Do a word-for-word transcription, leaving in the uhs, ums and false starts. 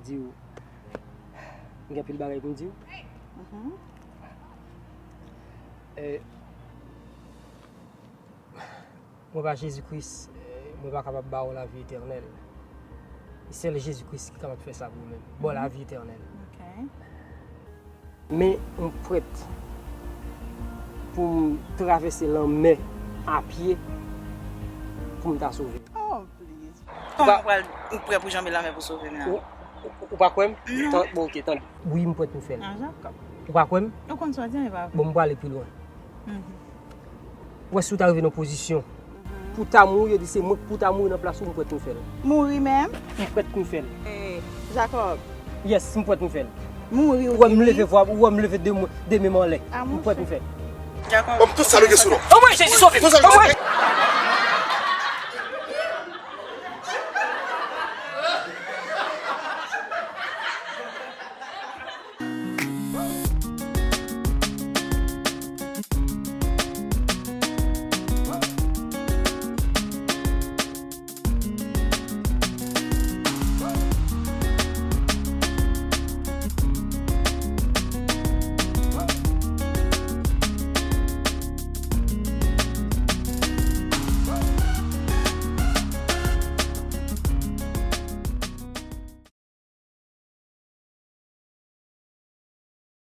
Di w, m gen pil bagay pou m di w. Mhm. Eh, mwen pa Jezi Kris, eh, mwen pa kapab ba w lavi etènèl. E sèl Jezi Kris ki kapab fè sa pou mwen. Ba w lavi etènèl. Ok. Men m prèt pou m travèse lanmè a pye pou m ta sove. Oh, please. Kòman ou pral ou prè pou janbe lanmè pou sove m nan? Ou, ou, ou pa kwè m? Non. Tan, bon, ok, tande. Wi, m prèt pou fè l. Ah, Jacob. Ou pa kwè m? Ou konn sa w di an, e pa vre. Bon, m prale pi lwen. Mhm. Ou wè si w ta rive nan pozisyon pou ta mouri, yo di se mwen pou ta mouri nan plas ou, m prèt pou m fè l. Mouri menm? M prèt pou m fè l. Eh, Jacob, Yes, m prèt pou m fè l. mouri Ou ou wè m vini? Leve vwa, ou wè m leve de mwen, de men m anlè. Ah, M mon prèt chè. pou m fè l. Jacob. Bon, tout sa nou gen sou nou. Anmwey, Jezi sove! Tout sa nou Anmwey!